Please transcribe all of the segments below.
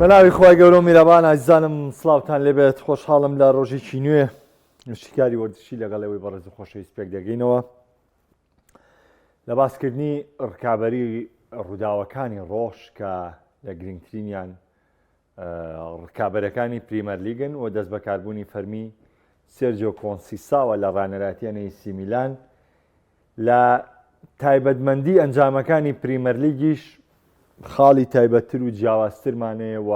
بەناوی خوای گەورە و میرەبان ئازیزانم سڵاوتان لێبێت خۆشحاڵم لە ڕۆژێکی نوێ شیکاری وەرزشی لەگەڵ ئێوەی بەڕێز و خۆشەویست پێک دەگەینەوە لە باسکردنی ڕکابەری ڕووداوەکانی ڕۆژ کە لە گرنگترینیان ڕکابەرەکانی پریمەرلیگن و دەستبەکاربوونی فەرمی سێرجۆ کۆنسیساوە لە ڕانەراتیە ئەیسی میلان لە تایبەتمەندی ئەنجامەکانی پریمەرلیگیش خاڵی تایبەتتر و جیاوازترمانەیە و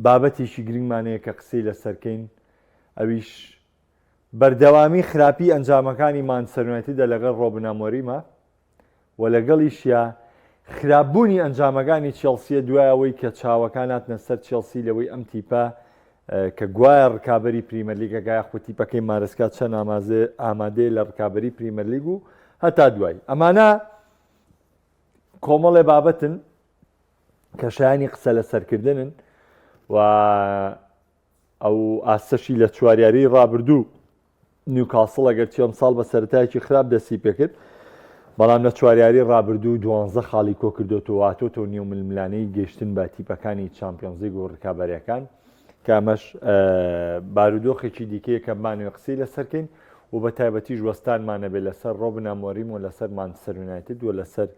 بابەتێکی گرنگمانەیە کە قسەی لەسەرکەین ئەویش بەردەوامی خراپی ئەنجامەکانی مانچستەر یونایتدە لەگەڵ ڕۆبن ئامۆریمە و لەگەڵیشیا خراپبوونی ئەنجامەکانی چێڵسیە دوای ئەوەی کە چاوەکان هاتنە سەر چێڵسی لەوەی ئەم تیپە کە گوایە ڕکابەری پریمەرلیگەکە یاخود تیپەکەی مارسکا چەند ئامادەیە لە ڕکابەری پریمەرلیگ و هەتا دوای ئەمانە کۆمەڵێ بابەتن کە شایانی قسە لەسەرکردنن و ئەو ئاستەشی لە چوار یاریی ڕابردوو نیوکاسڵ ئەگەرچی ئەمساڵ بە سەرەتایەکی خراپ دەستی پێکرد بەڵام لە چوار یاری ڕابردوو دوانزە خاڵی کۆکردۆتەوە هاتۆتەوە نێو ململانێی گەیشتن بە تیپەکانی چامپیۆنزلیگ و ڕکابەریەکان کە ئەمەش بارودۆخێکی دیکەیە کە بمانەوێ قسەی لەسەرکەین و بە تایبەتیش وەستانمان نەبێت لەسەر ڕۆبن ئامۆریم و لەسەر مانچستەر یونایتد و لەسەر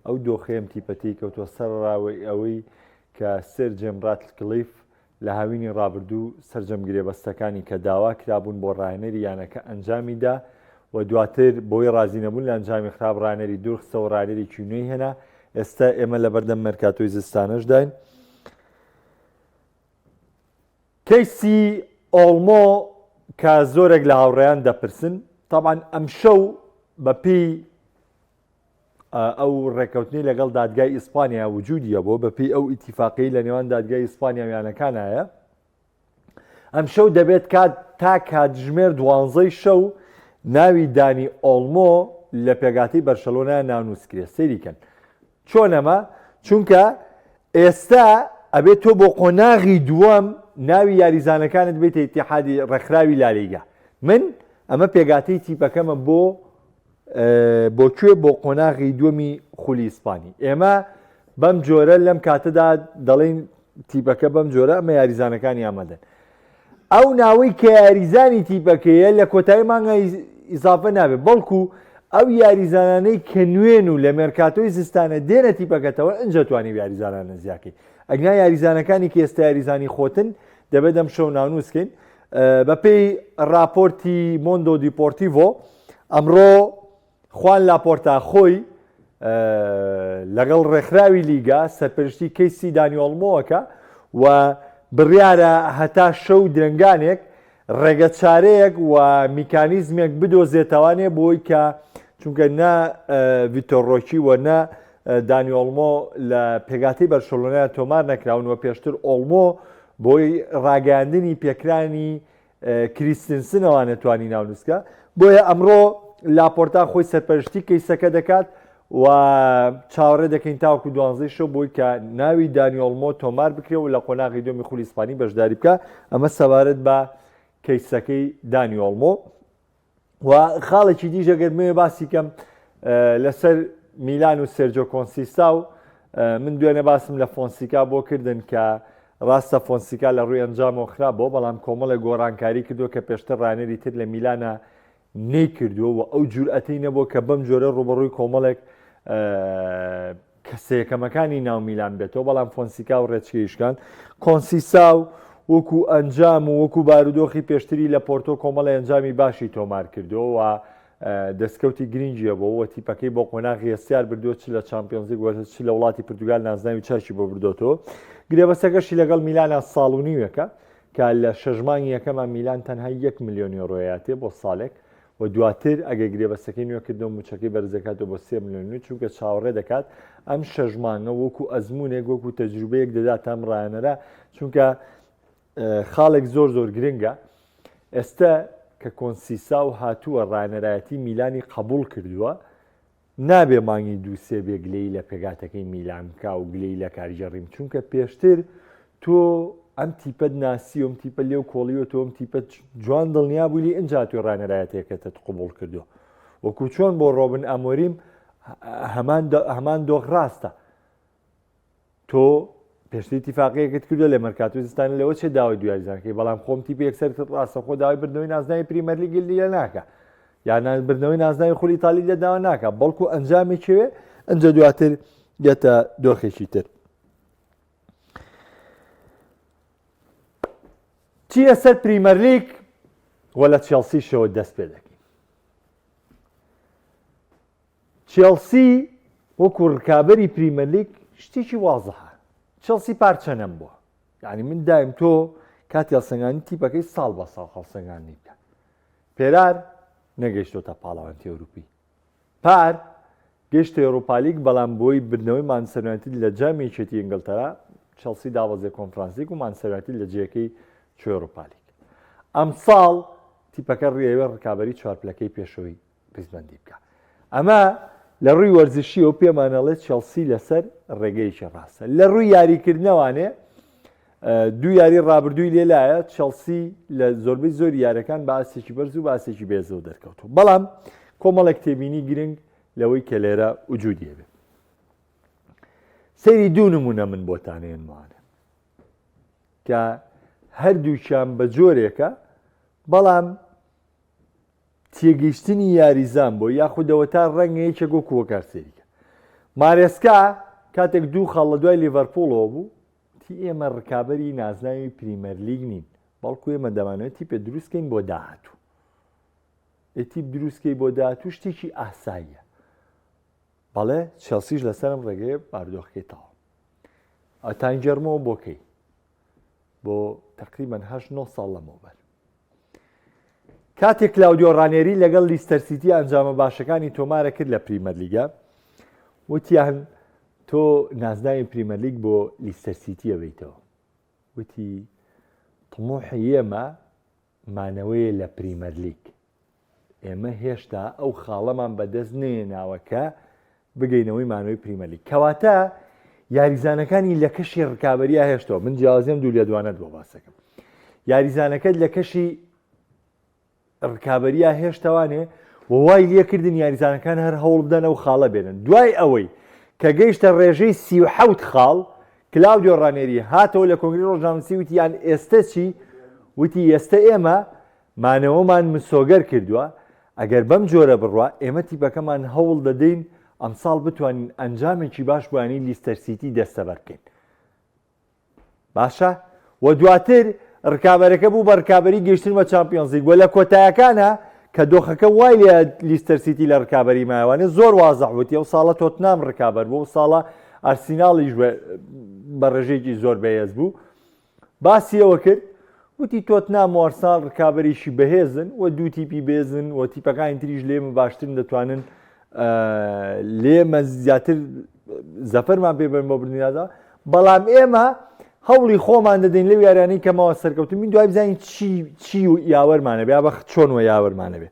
ئەو دۆخەی ئەم تیپە تێی کەوتووە سەرەڕای ئەوەی کە سێر جێم ڕاتکلیف لە هاوینی ڕابردوو سەرجەم گرێبەستەکانی کە داوا کرابوون بۆ ڕاهێنەری یانەکە ئەنجامی دا و دواتر بەهۆی ڕازینەبوون لە ئەنجامی خراپ ڕاهێنەری دوورخستەوە ڕاهێنەرێکی نوێی هێنا، ئێستا ئێمە لەبەردەم مێرکاتۆی زستانەشداین. کەیسی ئۆڵمۆ کە زۆرێک لە هاوڕێیان دەپرسن، تەبعەن ئەمشەو بەپێی ئەو ڕێککەوتنەی لەگەڵ دادگای ئیسپانیا وجودی هەبووە بەپێی ئەو ئیتیفاقی لە نێوان دادگای ئیسپانیا و یانەکانایە ئەمشەو دەبێت کات تا کاتژمێر دوانزەی شەو ناوی دانی ئۆڵمۆ لە پێگاتی بەرشەلۆنە ناونووسکرێ سەیریکەن چۆن ئەمە چونکە ئێستا ئەبێت تۆ بۆ قۆناغی دووەم ناوی یاریزانەکانت بیتە ئیتیحادی ڕێکخراوی لالیگا من ئەمە پێگاتەی تیپەکەمە بۆ بۆ کوێ بۆ قۆناغی دووەمی خولی ئیسپانی ئێمە بەم جۆرە لەم کاتەدا دەڵێین تیپەکە بەم جۆرە ئەمە یاریزانەکانی ئامادەن ئەو ناوەی کە یاریزانی تیپەکەیە لە کۆتایی مانگە ئیزافە نابێت بەڵکو ئەو یاریزانانەی کە نوێن و لە مێرکاتۆی زستانە دێنە تیپەکەتەوە ئەنجا توانی یاریزانانە زیاکەی ئەگنا یاریزانەکانی کە ئێستا یاریزانی خۆتن دەبێت ئەم شەو ناونووسکەین بەپێی راپۆرتی مۆندۆ دیپۆرتیڤۆ ئەمڕۆ خوان لاپۆرتا خۆی لەگەڵ ڕێکخراوی لیگا سەرپەرشتی کەیسی دانی ئۆڵمۆکە و بڕیارە هەتا شەو درەنگانێک ڕێگە چارەیەک و میکانیزمێک بدۆزێتەوانێ بۆی کە چونکە نە ڤیتۆر ڕۆکی و نە دانی ئۆڵمۆ لە پێگاتی بەرشەلۆنە تۆمار نەکراون و پێشتر ئۆڵمۆ بۆی ڕاگەیاندنی پێکرانی کریستنسنەوە نەتوانی ناونووسکە بۆیە ئەمڕۆ لاپۆرتا خۆی سەرپەرشتی کەیسەکە دەکات و چاوەڕێ دەکەین تاوەکو دوانزەی شەو بۆی کە ناوی دانی ئۆڵمۆ تۆمار بکرێ و لە قۆناغی دووەمی خولی ئیسپانی بەشداری بکە ئەمە سەبارەت بە کەیسەکەی دانی ئۆڵمۆ و خاڵێکی دیش ئەگەر بمەوێ باسی کەم لەسەر میلان و سێرجۆ کۆنسیسا و من دوێنێ باسم لە فۆنسیکا بۆ کردن کە ڕاستە فۆنسیکا لە ڕووی ئەنجامەوە خراپ بۆ بەڵام کۆمەڵێک گۆڕانکاری کردووە کە پێشتر ڕانەری تر لە میلانە نەی کردووە و ئەو جورئەتەی نەبووە کە بەم جۆرە ڕوبەڕووی کۆمەڵێک کەسە یەکەمەکانی ناو میلان بێتەوە، بەڵام فۆنسیکا و ڕێچکەی شکان. کۆنسیساو وەکو ئەنجام و وەکو بارودۆخی پێشتری لە پۆرتۆ کۆمەڵی ئەنجامی باشی تۆمار کردووە و دەستکەوتی گرنگی هەبووە و تیپەکەی بۆ قۆناغی هەستیار بردووە چ لە چامپیۆنزلیگ و چ لە وڵاتی پرتوگال نازناوی چاکی بۆ بردۆتەوە. گرێبەستەکەشی لەگەڵ میلانا ساڵ و نیوێکە کە لە شەش مانگی یەکەما میلان تەنها یەک ملیۆن یۆرۆیاتێ بۆ ساڵێک و دواتر ئەگەر گرێبەستەکەی نوێ کردەوە مووچەکەی بەرز دەکاتەوە بۆ سێ ملیۆن نوێ چونکە چاوەڕێ دەکات ئەم شەش مانگە وەکو ئەزموونێک وەکو تەجروبەیەک دەدات ئەم ڕایەنەرە چونکە خاڵێک زۆر زۆر گرنگە ئێستا کە کۆنسیساو هاتووە ڕانەرایەتی میلانی قبول کردووە نابێ مانگی دوو سێ بێ گلەیی لە پێکهاتەکەی میلان بکا و گلەیی لە کارگێڕیم چونکە پێشتر تۆ ئەم تیپەت ناسی ئەم تیپە لێو کۆڵیوە تۆ ئەم تیپە جوان دڵنیا بووی لێ ئینجا تۆی ڕانەرایەتەکەتت قبوڵ کردووە وەکو چۆن بۆ ڕۆبن ئامۆریم هەمان هەمان دۆخ ڕاستە تۆ پێشتر ئیتیفاقیەکت کردووە لە مەرکاتۆی زستانە لەوە چێ داوای دوو یاریزانکەی بەڵام خۆم تیپی یەکسەر ڕاستەخۆ داوای بردنەوەی نازناوی پریمەرلیگ لە ناکە یان بردنەوەی نازناوی خولی ئیتالی لە داوا ناکە بەڵکو ئەنجامێکێ ئەنجا دواتر دێتە دۆخێکی تر چیە سەر پریمەرلیگ و لە چێڵسیشەوە دەست پێ دەکەین چێڵسی وەکو ڕکابەری پریمەرلیگ شتێکی وازحە چێڵسی پارچە نەمبووە یعنی من دایم تۆ کاتی هەڵسەنگانی تیپەکەی ساڵ بە ساڵ هەڵسەنگانی بکە پێرار نەگەیشتۆتە پاڵەوانتی ئەوروپی پار گەشتە ئێرۆپالیگ بەڵام بۆی بردنەوەی مانچستەر یونایتد لە جامی یەکێتی ئینگلتەرا چێڵسی دابەزیە کۆنفرانسلیگ و مانچستەر یونایتد لە جێیەکەی چوە ئێرۆپالیگ ئەمساڵ تیپەکە ڕیەوێ ڕکابەری چوارپلەکەی پێشەوەی ریزبەندی بکە ئەمە لە ڕووی وەرزشیەوە پێمانەڵێ چێڵسی لەسەر ڕێگەیەکی ڕاستە لە ڕووی یاریکردنەوانێ دوو یاری ڕابردووی لێلایە چێڵسی لە زۆربەی زۆری یارەکان بە ئاستێکی بەرز و باسێکی بێزەوە دەرکەوتو بەڵام کۆمەڵێک تێبینی گرنگ لەوەی کە لێرە وجودی هەبێ سەیری دوو نمونە من بۆتانێنمانە کە هەردووکیان بە جۆرێکە بەڵام تێگەیشتنی یاریزان بۆ یاخود ئەوەتا ڕەنگە یەکێک وەکو وەکار سەیری کە مارێسکا کاتێک دوو خاڵ لە دوای لیڤەرپوڵەوە بوو تی ئێمە ڕکابەری نازناوی پریمەرلیگ نین بەڵکو ئێمە دەمانەوێت تیپێ دروستکەین بۆ داهاتوو ئێ تیپ دروستکەی بۆ داهاتوو شتێکی ئاساییە بەڵێ چێڵسیش لەسەرم ڕێگەیە بارودۆخەکەی تەواو ئەتانگێڕمەوە بۆ کەی بۆ تقریبا هەشت نۆ ساڵ لەمەوبەر کاتێک کلاودیۆ ڕانێری لەگەڵ لیستەر سیتی ئەنجامە باشەکانی تۆمارە کرد لە پریمەرلیگە وتیان تۆ نازناوی پریمەرلیگ بۆ لیستەر سیتی ئەبەیتەوە وتی طموحی ئێمە مانەوەیە لە پریمەرلیگ ئێمە هێشتا ئەو خاڵەمان بەدەست نێناوە کە بگەینەوەی مانەوەی پریمەرلیگ کەواتە یاریزانەکانی لە کەشی ڕکابەریا هێشتەوە من جیاوازیم دوو لێدوانەت بۆ باسەکەم یاریزانەکەت لە کەشی ڕکابەریا هێشتەوانێ و وای لێکردن یاریزانەکان هەر هەوڵ بدەن ئەو خاڵە بێنن دوای ئەوەی کە گەیشتە ڕێژەی 37 خاڵ کلاودیۆ ڕانێری هاتەوە لە کۆنگری ڕۆژنامەنووسی وتیان ئێستە چی وتی ئێستە ئێمە مانەوەمان مسۆگەر کردووە، ئەگەر بەم جۆرە بڕوا، ئێمە تیپەکەمان هەوڵ دەدەین ئەمساڵ بتوانین ئەنجامێکی باش بۆ یانەی لیستەر سیتی دەستەبەر بکەین. باشە و دواتر ڕکابەرەکە بوو بە ڕکابەری گەیشتن بە چامپیۆنزلیگ و لە کۆتایەکانە کە دۆخەکە وای لێ لیستەر سیتی لە ڕکابەری مایوانێ زۆر وازح وتی ئەو ساڵە تۆتنام ڕکابەر بوو ئەو ساڵە ئارسیناڵیش بە ڕێژەیەکی زۆر بەهێز بوو باسی ئەوە کرد وتی تۆتنام و ئارسناڵ ڕکابەرێکی بەهێزن و دوو تیپی بێزن و تیپەکانی تریش لێمە باشترن دەتوانن لێمە زیاتر زەفەرمان پێ بن بۆ بردنیادا بەڵام ئێمە هەوڵی خۆمان دەدەین لەو یارانەی کەمەوە سەرکەوتن من دوای بزانین چی چی و یاوەرمانە بێ بە چۆن وە یاوەرمانە بێ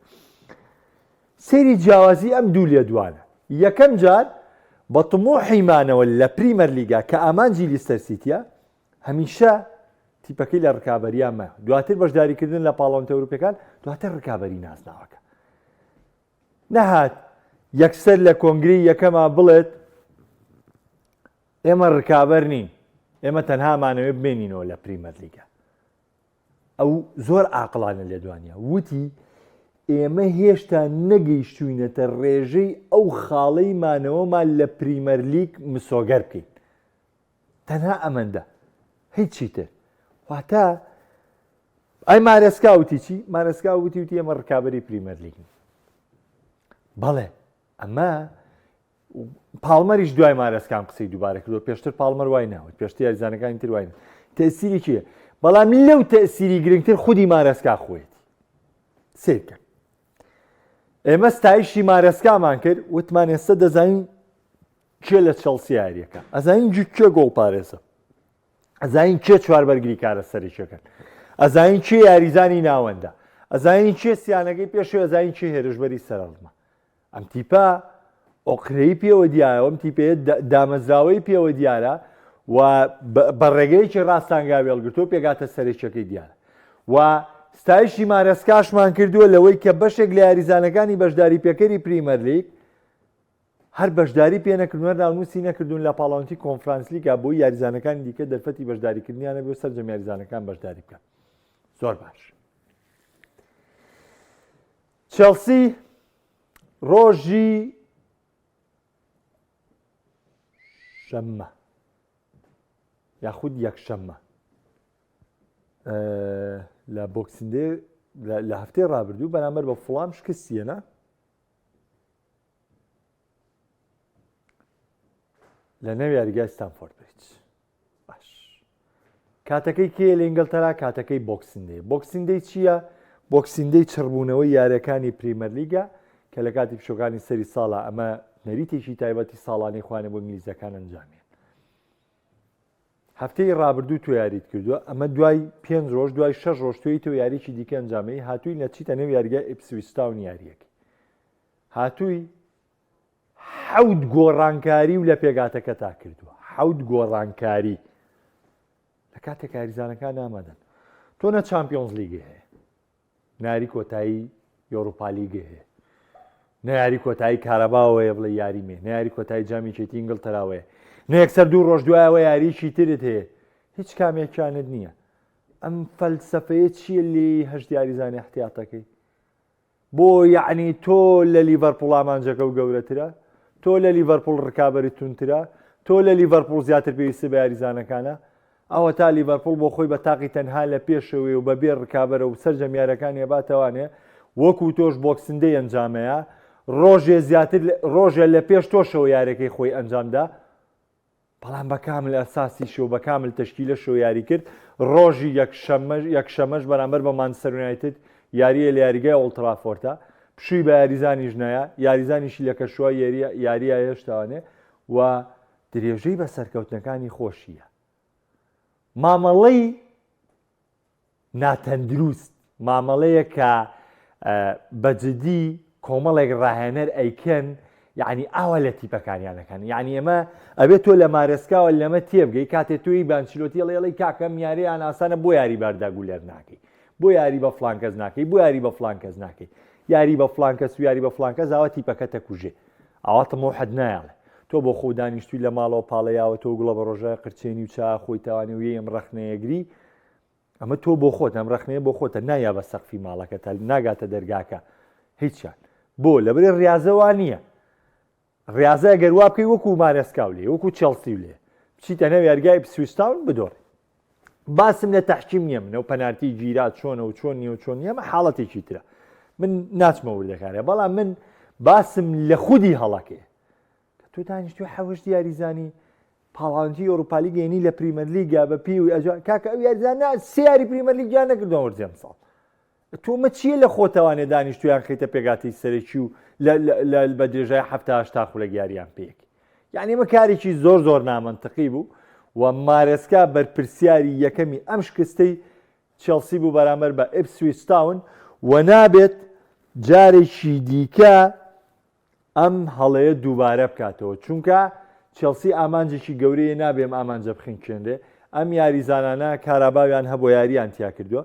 سەیری جیاوازی ئەم دوو لێدوانە یەکەم جار بە طموحی مانەوە لە پریمەرلیگا کە ئامانجی لیستەر سیتیە هەمیشە تیپەکەی لە ڕکابەریان مایە دواتر بەشداریکردن لە پاڵەوانێتە ئەوروپیەکان دواتر ڕکابەری نازناوەکە نەهات یەکسەر لە کۆنگری یەکەما بڵێت ئێمە ڕکابەر نین ئێمە تەنها مانەوێ بمێنینەوە لە پریمەرلیگە ئەو زۆر ئاقلانە لێدوانە وتی ئێمە هێشتا نەگەیشتوینەتە ڕێژەی ئەو خاڵەی مانەوەمان لە پریمەرلیگ مسۆگەر بکەین تەنها ئەمەندە هیچی تر واتە ئەی مارێسکا وتی چی مارێسکا وتی وتی ئێمە ڕکابەری پریمەرلیگین بەڵێ ئەمە پاڵمەریش دوای مارێسکان قسەی دووبارە کردو پێشتر پاڵمەر وای ناوت پێشتر یاریزانەکانی تر وای تەسیری کێ بەڵام لەو تەسیری گرنگتر خودی مارێسکا خۆیەتی سیرکە ئێمە ستایشی مارێسکامان کرد وتمان ئێستا دەزانین کێ لە چێڵسی یاریەکە ئەزانین کێ گۆڵپارێزە ئەزانین کێ چوار بەرگریکارە سەرەکیەکەن ئەزانین کێ یاریزانی ناوەندە ئەزانین کێ سیانەکەی پێشێ ئەزانین کێ هێرشبەری سەرەڕمە ئەم تیپە ئۆقرەی پێوە دیارە ئەم تیپەیە دامەزراوەی پێوە دیارە و بە ڕێگەیەکی ڕاستانگاوی هەڵگرتووە پێگاتە سەرەکیەکەی دیارە و ستایشی مارەسکاشمان کردووە لەوەی کە بەشێک لە یاریزانەکانی بەشداری پێکەری پریمەرلیگ هەر بەشداری پێ نەکردوون هەر ناونووسی نەکردوون لە پاڵاوتی کۆنفرانس لیگا بۆی یاریزانەکانی دیکە دەرفەتی بەشداریکردنیانە بۆ سەرجەم یاریزانەکان بەشداری بکەن زۆر باش چێڵسی ڕۆژی شەممە یاخود یەکشەممە لە Boxing Day لە هەفتەی ڕابردوو بەرامبەر بە فڵام شکستیەنە لە نێو یاریگای ستانفۆرد بریج باش کاتەکەی کێ لە ئینگلتەرا کاتەکەی Boxing Day Boxing Day چییە؟ Boxing Day چڕبوونەوەی یاریەکانی پریمەرلیگە کە لە کاتی پشۆکانی سەری ساڵە ئەمە نەریتێکی تایبەتی ساڵانی خوانە بۆ ئینگلیزەکان ئەنجامیان هەفتەی ڕابردوو تۆ یاریت کردووە ئەمە دوای پێنج ڕۆژ دوای شەش ڕۆژ تۆی تۆ یاریی دیکە ئەنجامی هاتووی نەچیتە نێو یاریگای ئیپسویچ تاون یاریەکەی هاتووی حەوت گۆڕانکاری و لە پێگاتەکەتا کردووە حەوت گۆڕانکاری لە کاتێک یاریزانەکان ئامادەن تۆ نە چامپیۆنز لیگی هەیە ناری کۆتایی یۆروپا لیگی هەیە نە یاری کۆتایی کارەباوەیە بڵێ یاری مێ نە یاری کۆتایی جامی یەکێتی ئینگڵتەراوەیە نە یەکسەر دوو ڕۆژ دوایەوە یاریی ترت هەیە هیچ کامێکیانت نییە ئەم فەلسەفەیە چییە لێی هەشت یاریزانی احتیاطەکەی بۆ یەعنی تۆ لە لیڤەرپوڵ ئامانجەکەو گەورەترە؟ تۆ لە لیڤەرپوڵ ڕکابەری توندترە؟ تۆ لە لیڤەرپوڵ زیاتر پێویستت بە یاریزانەکانە؟ ئەوەتا لیڤەرپوڵ بۆ خۆی بە تاقی تەنها لە پێشەوەی و بە بێ ڕکابەرە و سەرجەم یاریەکانی ئەباتەوانێ وەکو تۆش Boxing Day ئەنجامەیە ڕۆژێ زیاتر ڕۆژێ لە پێش تۆشەوە یاریەکەی خۆی ئەنجامدا بەڵام بە کامل ئەساسیشەوە بە کامل تەشکیلەشەوە یاری کرد ڕۆژی یەکشەممەش یەکشەمەش بەرامبەر بە مانچستەر یونایتد یاریە لە یاریگای ئۆڵترافۆرتە پشووی بە یاریزانیش نایە یاریزانیشی لە کەشوای یاریە یاریە هێشتاوانێ و درێژەی بە سەرکەوتنەکانی خۆشیە مامەڵەی ناتەندروست، مامەڵەیەک کە بە جدی کۆمەڵێک ڕاهێنەر ئەیکەن یعنی ئاوا لە تیپەکانیان ئەکەن یعنی ئەمە ئەبێت تۆ لە مارێسکاوە لەمە تێبگەی کاتێ تۆی بانچلۆتی ئەڵێ کاکەم یاریان ئاسانە بۆ یاری باردا گولەر ناکەی بۆ یاری بە فلان کەس ناکەی بۆ یاری بە فلان کەس ناکەی یاری بە فلان کەس و یاری بە فلان کەس ئاوا تیپەکە تەکوژێ ئاوا تموحت نایەڵێ تۆ بۆ خۆ دانیشتوی لە ماڵەوە پاڵەیاوە تۆ گوڵە بە ڕۆژە قرچێنی و چا خۆی تاوانێ و یەم ڕەخنەیەگری ئەمە تۆ بۆ خۆت ئەم ڕەخنەیە بۆ خۆتە نایا بە سەقفی ماڵەکە تا ناگاتە دەرگاکە هیچیان بۆ لەبەرێ ڕاضە وا نییە ڕاضە گەر وا بکەی وەکو مارێسکاو لێ وەکو چێڵسی لێ بچیتە نێو یاریگای ئیپسویچ تاون بدۆڕی باسم لە تەحکیم نییە منە و پەنارتی گیرا چۆنە و چۆن نیە و چۆن نییە ئەمە حاڵەتێکی ترە من ناچمە وردەکارە بەڵام من باسم لە خودی هەڵەکەی کە تۆ دانیشتوی حەوشت یاریزانی پاڵاوانتی ئەوروپالی گەینی لە پریمەرلیگا بە پێی و ئەجا کاکە ئەو یاریزان نا سێ یاری پریمەرلیگیان نەکردووە وەرزی ئەمساڵ تۆ مە چییە لە خۆتەوانێ دانیشتویان خەیتە پێگاتی سەرەکی و لە بە درێژای 70 خولەک یاریان پێک یعنی ئەمە کارێکی زۆر زۆر نامەنتقی بوو و مارێسکا بەرپرسیاری یەکەمی ئەم شکستەی چێڵسی بوو بەرامبەر بە ئیپسویچ تاون و نابێت جارێکی دیکە ئەم هەڵەیە دووبارە بکاتەوە، چونکە چێڵسی ئامانجێکی گەورەیە نابێ ئەم ئامانجە بخنکێنرێ، ئەم یاریزانانە کاراباویان هەبووە یارییان تیا کردووە،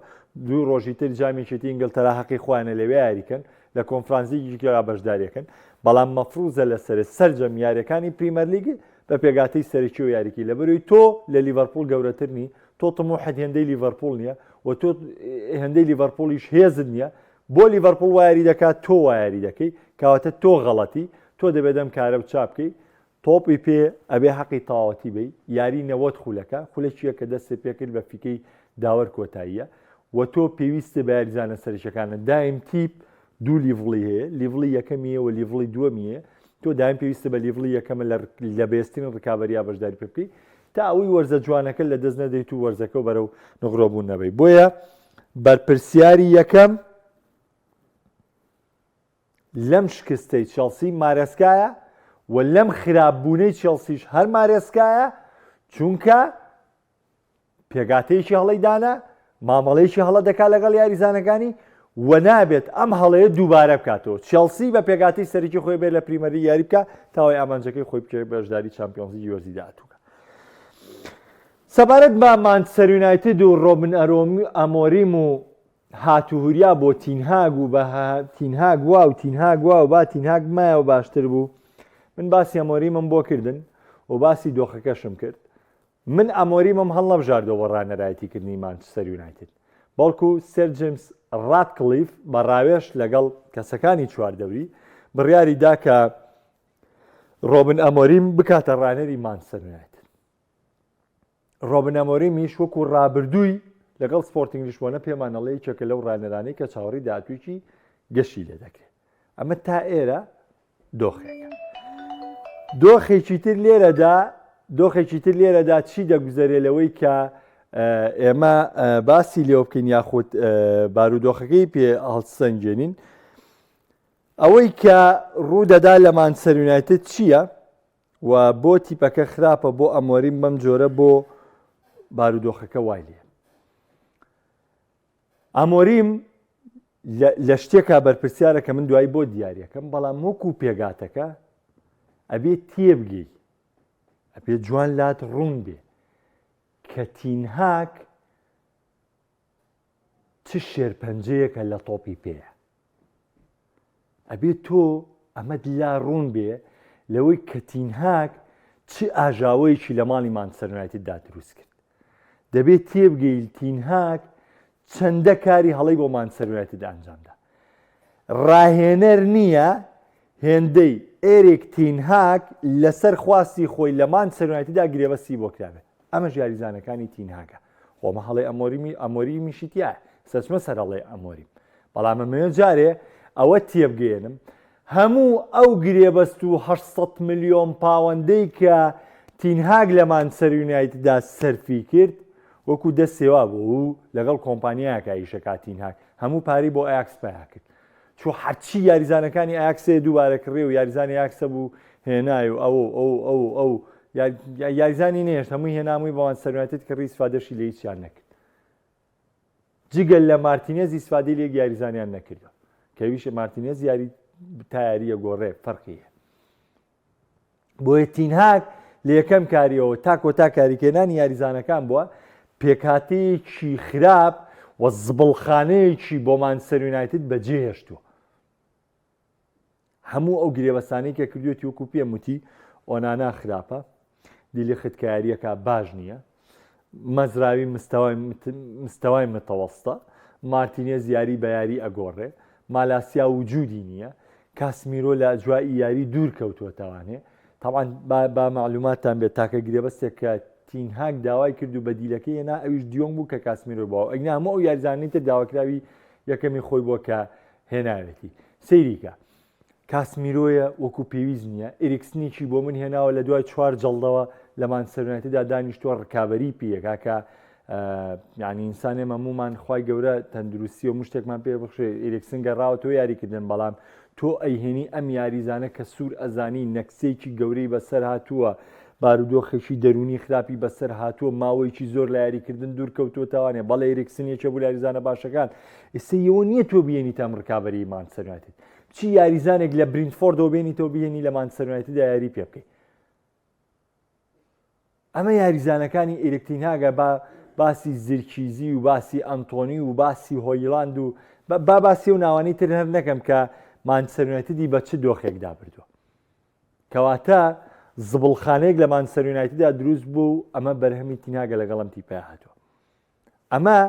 دوو ڕۆژی تر جامی یەکێتی ئینگلتەرا هەقی خۆیانە لەوێ یاریکەن، لە کۆنفرانسیکی ترا بەشداریەکەن، بەڵام مەفروزە لەسەر سەرجەم یاریەکانی پریمەرلیگ بە پێگاتەی سەرەکیەوە یاریکەی، لەبەرئەوەی تۆ لە لیڤەرپوڵ گەورەتر نی، تۆ تموحت هێندەی لیڤەرپوڵ نیە و تۆ هێندەی لیڤەرپوڵیش هێزت نیە، بۆ لیڤەرپوڵ وا یاری دەکات تۆ وا یاری دەکەی کەواتە تۆ غەڵەتی تۆ دەبێت ئەم کارە چا بکەی تۆپی پێ ئەبێ حەقی تەواوەتی بی یاری 90 خولەکە خولەکیە کە دەستێ پێکرد بە فیکەی داوەر کۆتاییە و تۆ پێویستە بە یاریزانە سەرەکیەکانە دایم تیپ دوو level ی هەیە level ی یەکەمیە و level ی دووەمیە تۆ دایم پێویستە بە level ی یەکەمە لە بێسترین ڕکابەریا بەشداری پێ بکەی تا ئەوەی وەرزە جوانەکە لە دەست نەدەیت و وەرزەکە و بەرەو نغرۆبوون نەبەی بۆیە بەرپرسیاری یەکەم لەم شکستەی چێڵسی مارێسکایە و لەم خراپبوونەی چێڵسیش هەر مارێسکایە چونکە پێگاتەیەکی هەڵەی دانا مامەڵەیەکی هەڵە دەکات لەگەڵ یاریزانەکانی و نابێت ئەم هەڵەیە دووبارە بکاتەوە چێڵسی بە پێگاتی سەرەکی خۆی بێت لە پریمەری یاری بکە تاوای ئامانجەکەی خۆی بکەوێت بەشداری چامپیۆنزی وەرزی داهاتووکە سەبارەت بە مانچستەر یونایتد و ڕۆبن ئەمۆریم و هاتوهوریا بۆ تینهاگ و بە تینهاگ وا و تینهاگ وا و با تینهاگ مایەوە باشتر بوو. من باسی ئەمۆریمم بۆ کردن و باسی دۆخەکەشم کرد. من ئەمۆریمم هەڵنەبژاردووە بۆ ڕانەرایەتیکردنی مانچستەر یونایتد، بەڵکو سێر جیمس ڕاتکڵیف بە ڕاوێژ لەگەڵ کەسەکانی چواردەوری بڕیاری دا کە ڕۆبن ئەمۆریم بکاتە ڕانەری مانچستەر یونایتد. ڕۆبن ئەمۆریمیش وەکو ڕابردووی لەگەڵ سپۆرتینگ لیشبۆنە پێمان ئەڵێ یەکێکە لەو ڕانەرانەی کە چاوەڕێی داهاتوویەکی گەشی لێ دەکرێت. ئەمە تا ئێرە دۆخێکە. دۆخێکی تر لێرەدا دۆخێکی تر لێرەدا چی دەگوزەرێ لەوەی کە ئێمە باسی لێوە بکەین یاخود بارودۆخەکەی پێ هەڵسەنگێنین ئەوەی کە ڕوودەدا لە مانچستەر یونایتد چییە؟ و بۆ تیپەکە خراپە بۆ ئەمۆریم بەم جۆرە بۆ بارودۆخەکە وای لێ ئەمۆریم لە شتێکا بەرپرسیارە کە من دوایی بۆ دیارەکەم بەڵام وەکو پێگاتەکە ئەبێ تێبگەی ئەبێ جوان لات ڕوون بێ کە تینهاک چ شێرپەنجەیەکە لە تۆپی پێیە ئەبێ تۆ ئەمەت لا ڕوون بێ لەوەی کە تینهاک چ ئاژاوەیەکی لە ماڵی مانچستەر یونایتددا دروست کرد. دەبێت تێبگەیت تینهاک چەندە کاری هەڵەی بۆ مانچستەر یونایتد ئەنجامدا. ڕاهێنەر نییە هێندەی ئێریک تینهاک لەسەر خواستی خۆی لە مانچستەر یونایتددا گرێبەستی بۆ کرابێت. ئەمەش یاریزانەکانی تینهاکە. خۆ ئەمە هەڵەی ئەمۆریمی ئەمۆریمیشی تیایە. سەچمە سەر هەڵەی ئەمۆریم. بەڵام ئەمەوێ جارێ ئەوە تێبگەیەنم هەموو ئەو گرێبەست و 800 ملیۆن پاوەندەی کە تینهاگ لە مانچستەر یونایتددا سەرفی کرد وەکو دەستێ وا بوو و لەگەڵ کۆمپانیایەکە ئیشەکات تینهاگ هەموو پارەی بۆ ئەیاکس پەیا کرد چوو هەرچی یاریزانەکانی ئەیاکسێ دووبارە کڕی و یاریزانی ئەیاکسە بوو هێنای و ئەو ئەو ئەو ئەو یاریزانی نێشت هەمووی هێنامووی بە مانچستەر یونایتد کڕی ئیسفادەشی لە هیچیان نەکرد جگە لە مارتینێز ئیسفادەی لە یەک یاریزانیان نەکردوە کە ئەویش مارتینێز یاری تا یاریە گۆڕێ فەرقی هەیە بۆیە تینهاک لە یەکەم کاریەوە تا کۆتا کاریکێنانی یاریزانەکان بووە پێکهاتەیەکی خراپ و زبڵخانەیەکی بۆ مانچستەر یونایتد بەجێهێشتووە هەموو ئەو گرێبەستانەی کە کردوێتی وەکو پێم وتی ئۆنانا خراپە دیلیخت کە یاریەکە باش نییە مەزراوی مستەوای مستەوای متەوەستە مارتینێز یاری بە یاری ئەگۆڕێ مالاسیا وجودی نییە کاسمیرۆ لە ئەجوای یاری دوور کەوتووەتەوانێ طبعا با معلوماتتان بێت تاکە گرێبەستێک کە تینهاک داوای کرد و بەدیلەکەی هێنا ئەویش دیۆنگ بوو کە کاسمیرۆ بووە ئەگنا هەموو ئەو یاریزانانی تر داواکراوی یەکەمی خۆی بووە کە هێناوێتی سەیریکە کاسمیرۆیە وەکو پێویست نییە ئیریکسنێکی بۆ من هێناوە لە دوای چوار جەڵدەوە لە مانچستەر یونایتددا دانیشتووە ڕکابەری پێیەکا کە یعنی ئینسان ئێمە مومان خی گەورە تەندروستی و مشتێکمان پێ بخشێ ئیریکسن گەڕاوە تۆ یاریکردن بەڵام تۆ ئەیهێنی ئەم یاریزانە کە سوور ئەزانی نەکسێکی گەورەی بەسەر هاتووە بارودۆخێکی دەروونی خراپی بەسەر هاتووە، ماوەیەکی زۆر لە یاریکردن دوور کەوتووەتەوانێ، بەڵێ ئیریکسن یەکێ بوو لە یاریزانە باشەکان، ئێستا یەوە نییە تۆ بهێنیتە ئەم ڕکابەریی مانچستەر یونایتد، چی یاریزانێک لە برینتفۆردەوە بێنیتەوە بهێنی لە مانچستەر یونایتددا یاری پێ بکەی. ئەمە یاریزانەکانی ئیریک تین هاگە با باسی زیرکیزی و باسی ئەنتۆنی و باسی هۆیلاند و با باسی و ناوانی تر هەر نەکەم کە مانچستەر یونایتدی بە چ دۆخێکدا بردووە. کەواتە زبڵخانەیەک لە مانچستەر یونایتددا دروست بوو و ئەمە بەرهەمی تیناگە لەگەڵ ئەم تیپەیا هاتووە. ئەمە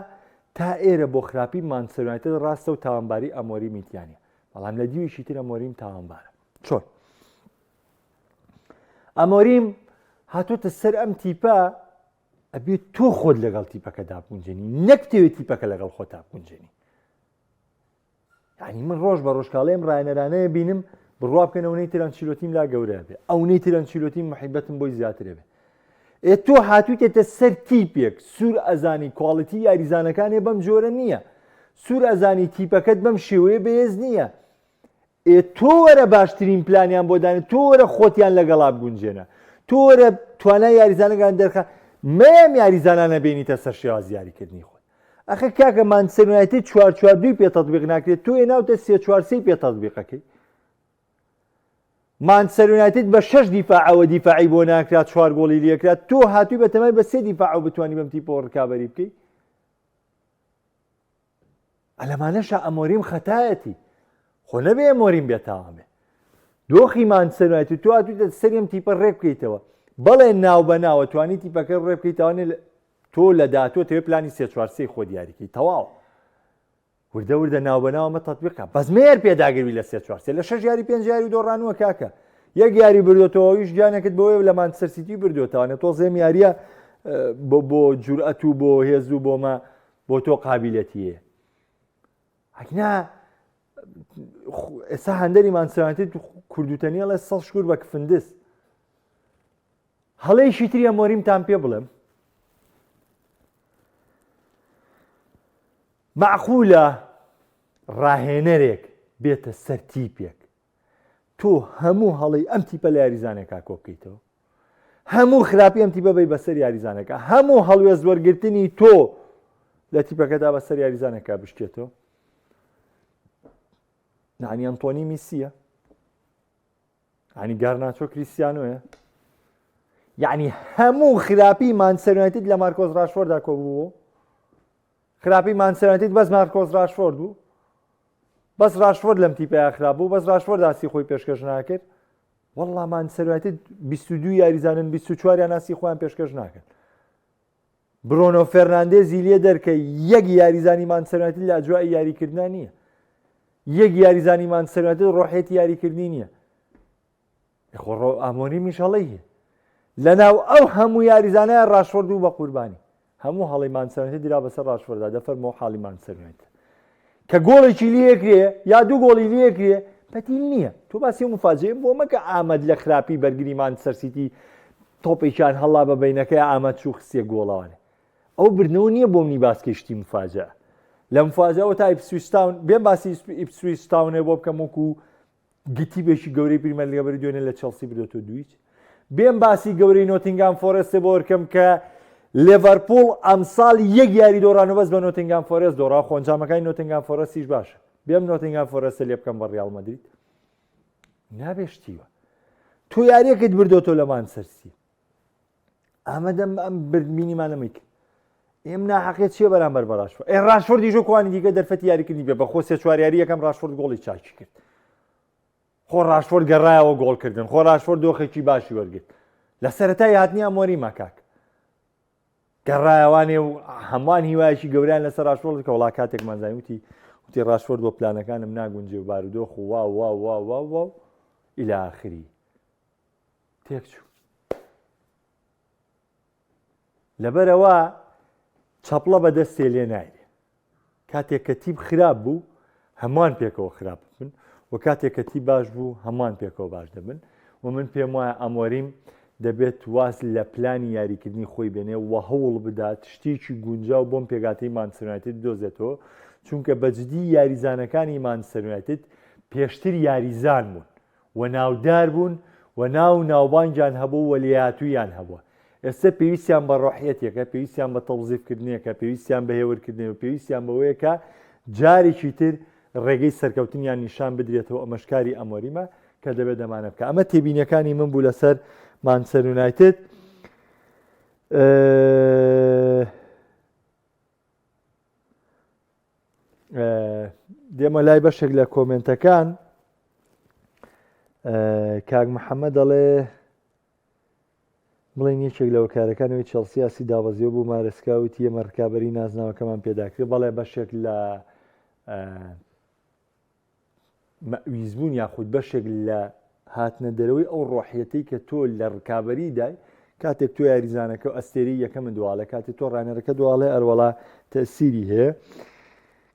تا ئێرە بۆ خراپی مانچستەر یونایتد ڕاستە و تاوانباری ئەمۆریمی تیا نییە، بەڵام لە دیوێکی تر ئەمۆریم تاوانبارە. چۆن؟ ئەمۆریم هاتۆتە سەر ئەم تیپە ئەبێت تۆ خۆت لەگەڵ تیپەکەدا بگونجێنی نەک بتەوێت تیپەکە لەگەڵ خۆتا بگونجێنی. یعنی من ڕۆژ بە ڕۆژ کاڵێم ڕایەنەرانەیە بینم بڕوا بکەن ئەونەی تر ئەنچیلۆتیم لا گەورە بێ ئەونەی تر ئەنچیلۆتیم محیبەتم بۆی زیاترە بێ ئێ تۆ هاتوویتێتە سەر تیپێک سوور ئەزانی quality یاریزانەکانێ بەم جۆرە نییە سوور ئەزانی تیپەکەت بەم شێوەیە بەهێز نییە ئێ تۆ وەرە باشترین پلانیان بۆ دانێ تۆ وەرە خۆتیان لەگەڵا بگونجێنە تۆ وەرە توانای یاریزانەکان دەرخە مەیەم یاریزانانە بێنیتە سەر شێواز یاریکردنی خۆت ئەخە کاکە مانچستەر یونایتد چوار چوار دووی پێ تەتبیق ناکرێت تۆ هێناوتە سێ چوار سێی پێ تەتبیقەکەی مانچستەر یونایتد بە شەش دیفاعەوە دیفاعی بۆ ناکرا چوار گۆڵی لێکرا تۆ هاتووی بە تەمای بە سێ دیفاعەوە بتوانی بەم تیپەوە ڕکابەری بکەی ئەلەمانەشا ئەمۆریم خەتایەتی خۆ نەبێ ئەمۆریم بێتاوان بێ. دۆخی مانچستەر یونایتد تۆ هاتوویتە سەری ئەم تیپە ڕێک بکەیتەوە بەڵێ ناو بە ناوە توانی تیپەکە ڕێ بکەیتەوانێ تۆ لە داهاتووە تەوێ پلانی سێ چوار سێی خۆ دیاریکەی تەواو وردە وردە ناو بە ناو ئەمە تەتبیقە بەس مێر پێداگربی لە سێ چوار سێ لە شەش یاری پێنج یاری دۆڕانووە کاکە یەک یاری بردۆتەوە ئەویش گیانێکت بۆیە لە مانچستەر سیتی بردۆتەوانێ تۆزێم یاریە بۆ بۆ جورئەت و بۆ هێز و بۆمە بۆ تۆ قابلەتیە ئەگینا ئێستا هەندەری مانچستەر کوردوتەنیڵێ سەڵ شکور بە کفندس هەڵەیەکی تری ئەمۆریمتان پێ بڵێم معقولە ڕاهێنەرێک بێتە سەر تیپێک تۆ هەموو هەڵی ئەم تیپە لە یاریزانێکا کۆ بکەیتەوە هەموو خراپی ئەم تیپە بی بەسەر یاریزانەکە هەموو هەڵوێست وەرگرتنی تۆ لە تیپەکەدا بەسەر یاریزانەکە بشتێتەوە نانی ئەنتۆنی میسیە ینی گارناچۆ کریسیانۆیە یعنی هەموو خراپی مانچستەر یونایتد لە مارکۆس ڕاشفۆردا کۆبوو خراپی مانچستەر یونایتد بەس مارکۆس ڕاشفۆرد بوو بەس ڕاشفۆرد لەم تیپەیە خراپ بوو بەس ڕاشفۆرد ئاسی خۆی پێشکەش ناکرد والله مانچستەر یونایتد 22 یاریزانن 24 یان ئاسی خۆیان پێشکەش ناکەن برۆنۆ فێرناندێزی لێ دەرکە یەک یاریزانی مانچستەر یونایتد لە ئەجوای یاریکردنا نییە یەک یاریزانی مانچستەر یونایتد ڕۆحێتی یاریکردنی نییە خۆ ئامۆریمیش هەڵەی هەیە لەناو ئەو هەموو یاریزانە ڕاشفۆرد بوو بە قوربانی هەموو هەڵی مانچستەر یونایتد درا بەسەر ڕاشفۆردا دەفەرمەوە حاڵی مانچستەر یونایتد کە گۆڵێکی لێکرێ یا دوو گۆڵی لێکرێ پەتیل نییە تۆ باسی مفاجئ بۆ مەکە ئامەد لە خراپی بەرگری مانچستەر سیتی تۆپێکیان هەڵا بە بینەکەی ئامەد چوو خستیە گۆڵەوانێ ئەو بردنەوە نییە بۆ منی باسکەی شتی مفاجئ لە مفاجئەوە تا ئیپسویچ تاون بێم باسی ئیپسویچ تاونێ بۆ بکەم وەکو گتیبێکی گەورەی پریمەرلیگە بەری دوێنێ لە چێڵسی بردۆتەوە دویچ بێم باسی گەورەی نۆتینگام فۆرێستێ بۆ وەرکەم کە لێڤەرپوڵ ئەمساڵ یەک یاری دۆڕان و بەس بە نۆتینگام فۆرێست دۆڕا خۆ ئەنجامەکانی نۆتینگام فۆرێستیش باشە بێم نۆتینگام فۆرێستە لێ بکەم بە ڕیاڵ مەدرید نابێ شتیوە تۆ یاریەکەت بردۆتەوە لە مانچستەر سیتی ئامادەم ئەم بردبینیمان ئەمەی کرد ئێم ناحەقیە چییە بەرامبەر بە ڕاشفۆرد ئێ ڕاشفۆردیش وەکوانی دیکە دەرفەتی یاریکردنی بێ بەخۆ سێ چوار یاری یەکەم ڕاشفۆرد گۆڵی چاکی کرد خۆ ڕاشفۆرد گەڕایەوە گۆڵکردن خۆ ڕاشفۆرد دۆخێکی باشی وەرگرت لە سەرەتای هاتنی ئەمۆریما کاک گەڕایەوانێ و هەمووان هیوایەکی گەوریان لەسەر ڕاشفۆرد کە وڵا کاتێکمان زانی وتی وتی ڕاشفۆرد بۆ پلانەکانم ناگونجێ و بارودۆخ و وا وا وا وا وا و إلى آخره تێکچوو لەبەرئەوە چەپڵە بە دەستێ لێ نایرێ. کاتێک کە تیپ خراپ بوو هەمووان پێکەوە خراپ بن و کاتێک کە تیپ باش بوو هەمووان پێکەوە باش دەبن و من پێم وایە ئەمۆریم دەبێت واز لە پلانی یاریکردنی خۆی بێنێ و هەوڵ بدات شتێکی گونجاو بۆم پێگاتەی مانچستەر یونایتد بدۆزێتەوە چونکە بەجدی یاریزانەکانی مانچستەر یونایتد پێشتر یاریزان بوون و ناودار بوون و ناو و ناوبانگیان هەبوو و لێهاتووییان هەبووە. ئێستە پێویستیان بە ڕۆحیەتێکە، پێویستیان بە تەوزیفکردنێکە، پێویستیان بە هێورکردنێ و پێویستیان بەوەیە کە جارێکی تر ڕێگەی سەرکەوتنیان نیشان بدرێتەوە، ئەمەش کاری ئەمۆریمە کە دەبێت ئەمانە بکات. ئەمە تێبینیەکانی من بوو لەسەر مانچستەر یونایتد. دێمە لای بەشێک لە کۆمنتەکان کاک محەممەد دەڵێ بڵێن یەکێک لە وەکارەکانەوەی چێڵسیاسی دابەزیەوە بوو مارسکا وتی ئێمە ڕکابەری نازناوەکەمان پێداکرێت بەڵێ بەشێک لە مەئویزبوون یاخود بەشێک لە هاتنە دەرەوەی ئەو ڕۆحیەتەی کە تۆ لە ڕکابەریدای کاتێک تۆ یاریزانەکە و ئەستێرەی یەکەمت دواڵێ کاتێک تۆ ڕانەرەکە دواڵێ ئەروەڵا تەسیری هەیە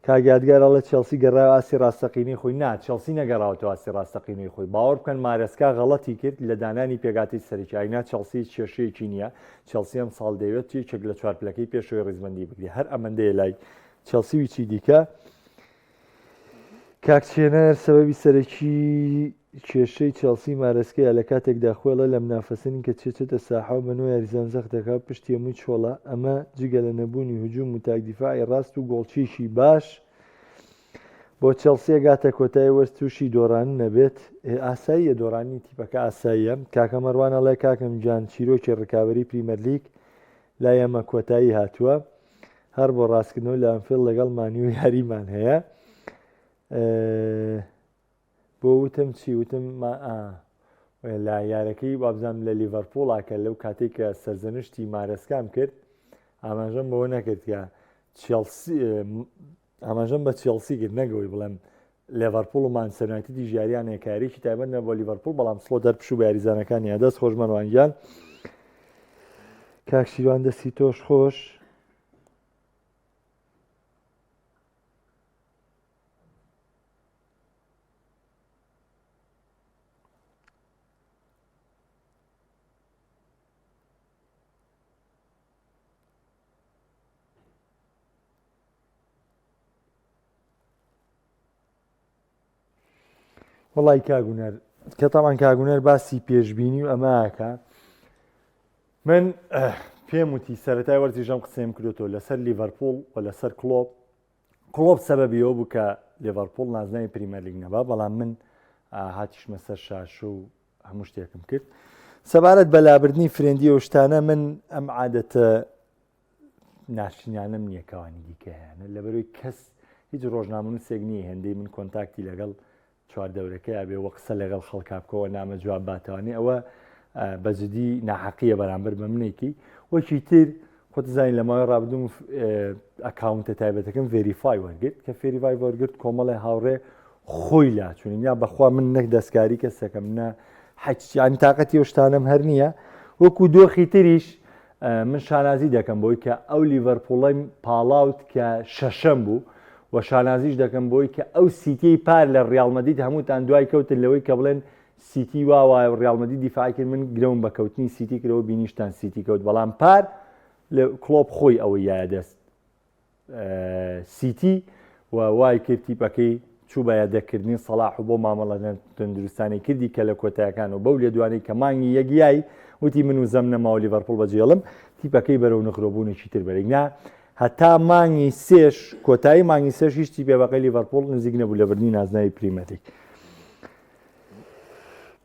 کاک یادگار ئەڵێ چێڵسی گەڕایەوە ئاستی ڕاستەقینەی خۆی نا چێڵسی نەگەڕاوەتەوە ئاستی ڕاستەقینەی خۆی باوەڕ بکەن مارێسکا غەڵەتی کرد لە دانانی پێکهاتەی سەرەکی ئاینا چێڵسی هیچ کێشەیەکی نییە چێڵسی ئەم ساڵ دەیەوێت یەکێک لە چوار پلەکەی پێشەوەی ڕیزبەندی بگرێ هەر ئەمەندەیە لای چێڵسی و هیچی دیکە کاک چێنەر سەبەبی سەرەکی کێشەی چێڵسی مارێسکەیە لە کاتێکدا خۆی ڵێ لە منافەسە نین کە چێچێتە ساحە و بە نۆ یاریزان زەخت دەکا و پشتی هەمووی چۆڵە ئەمە جگە لە نەبوونی هجوم و تاک دیفاعی ڕاست و گۆڵچیەکی باش بۆ چێڵسی ئەگاتە کۆتای وەرز تووشی دۆڕان نەبێت ئاساییە دۆڕانی تیپەکە ئاساییە کاکە مەروان ئەڵێ کاکەم گیان چیرۆکی ڕکابەری پریمەرلیگ لای ئەمە کۆتایی هاتووە هەر بۆ ڕاستکردنەوە لە ئەنفیڵد لەگەڵ مانیو یاریمان هەیە. بۆ وتم چی وتم ما ئا لە یارەکەی وابزانم لە لیڤەرپوڵا کە لەو کاتێک کە سەرزەنشتی مارەسکام کرد ئاماژەم بەوە نەکرد کە چێڵسی ئاماژەم بە چێڵسی کرد نەگەوەی بڵێم لێڤەرپوڵ و مانچستەر یونایتدیش یاریان هەیە کە یاریی تایبەت نە بۆ لیڤەرپوڵ بەڵام سڵۆ دەرپشوو بە یاریزانەکانی دەست خۆش مەروان گیان کاک شیروان دەستی تۆش خۆش وڵی کاگونەر کە تاوان کاگونەر باسی پێشببینی و ئەماکە من پێم وتی سەرەتای وەرزیژەم قسەیم کردۆتەوە لەسەر لیڤەرپوڵ و لەسەر کلۆپ کڵۆپ سەبەبی ئەوە بوو کە لێڤەرپوڵ نازناوی پریمەرلیگ نەبا، بەڵام من هاتیشمە سەر شاشە و هەموو شتێکم کرد. سەبارەت بە لابردنی friendly و شتانە من ئەم عادەتە ناشرینانەم نییە کەوانی دیکە هەیانە لەبەرەوەی کەس هیچ ڕۆژنامەنووسێک نییە هێندەی من contact ی لەگەڵ چواردەورەکەیا بێ وە قسە لەگەڵ خەڵکا بکەوە نامە جواب باتەوانێ ئەوە بە جدی ناحەقیە بەرامبەر بە منێکی وەکی تر خۆت زانین لە ماوەی ڕابردووم account ە تایبەتەکەم verify وەرگرت کە verify وەرگرت کۆمەڵی هاوڕێ خۆی لاچوونین یا بەخوا من نەک دەستکاری کەسەکەم نە حەچیان تااقەتی ئەو شتانم هەر نییە وەکو دۆخی تریش من شانازی دەکەم بۆی کە ئەو لیڤەرپوڵەی پاڵاوت کە شەشەم بوو و شانازیش دەکەم بۆی کە ئەو سیتیەی پار لە ڕیاڵ مەدید هەمووتان دوای کەوتن لەوەی کە بڵێن سیتی وا وایە و ڕیاڵ مەدید دیفاعی کرد من گرەوم بە کەوتنی سیتی کرەوە بینیشتان سیتی کەوت بەڵام پار لە کڵۆپ خۆی ئەوەی یایە دەست سیتی و وای کرد تیپەکەی چوو بە یادەکردنی سەڵاح و بۆ مامەڵە تەندروستانەی کردی کە لە کۆتایەکان و بەو لێدوانەی کە مانگی یەک یای وتی من وزەم نەماوە لیڤەرپوڵ بەجێڵم تیپەکەی بەرەو نخرۆبوونێکی تر بەرێک نا هەتا مانگی سێش کۆتایی مانگی سێش هیچ تیپێ بەقەی لیڤەرپوڵ نزیک نەبوو لە بردنی نازناوی پریمەرلیگ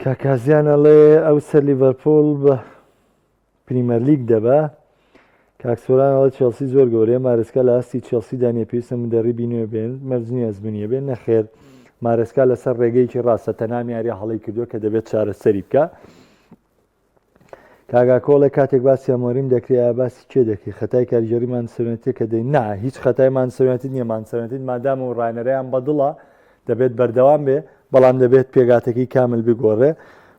کاکازیان ئەڵێ ئەو سەر لیڤەرپوڵ بە پریمەرلیگ دەبا. کاک سۆران ئەڵێ چێڵسی زۆر گەورەیە مارێسکا لە ئاستی چێڵسیدا نیە پێویستە مدەڕیبی نوێ بێن مەرج نیە ئەزمونیە بێن نەخێر مارێسکا لەسەر ڕێگەیەکی ڕاستە تەنام یاری هەڵەی کردووە کە دەبێت چارەسەری بکە کاگاکۆڵێ کاتێک باسی ئەمۆریم دەکرێ ئایا باسی کێ دەکەی خەتای کارگێڕی مانچستەر کە دەی نا هیچ خەتای مانچستەر نییە مانچستەر مادام و ڕاهێنەرەیان بەدڵە دەبێت بەردەوام بێ بەڵام دەبێت پێگاتەکەی کامل بگۆڕێ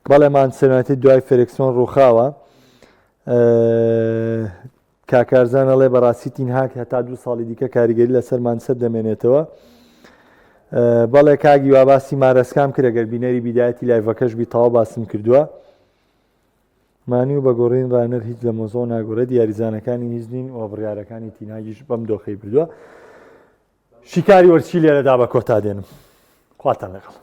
بەڵێ مانچستەر یونایتد دوای فێرکسۆن ڕووخاوە کاکارزان ئەڵێ بەڕاستی تینهاک هەتا دوو ساڵی دیکە کاریگەری لەسەر مانچستەر دەمێنێتەوە بەڵێ کاگی وا باسی مارەسکام کرد گەر بینەری بیدایەتی live ەکەش بی تەواو باسم کردووە مانی و بە گۆڕین ڕانەر هیچ لە مۆزۆ ناگۆڕێت یاریزانەکانی هیچ نین و بڕیارەکانی تینهاگیش بەم دۆخەی بردووە شیکاری وەرچی لێرەدا بە کۆتا دێنم خواتان لەگەڵ.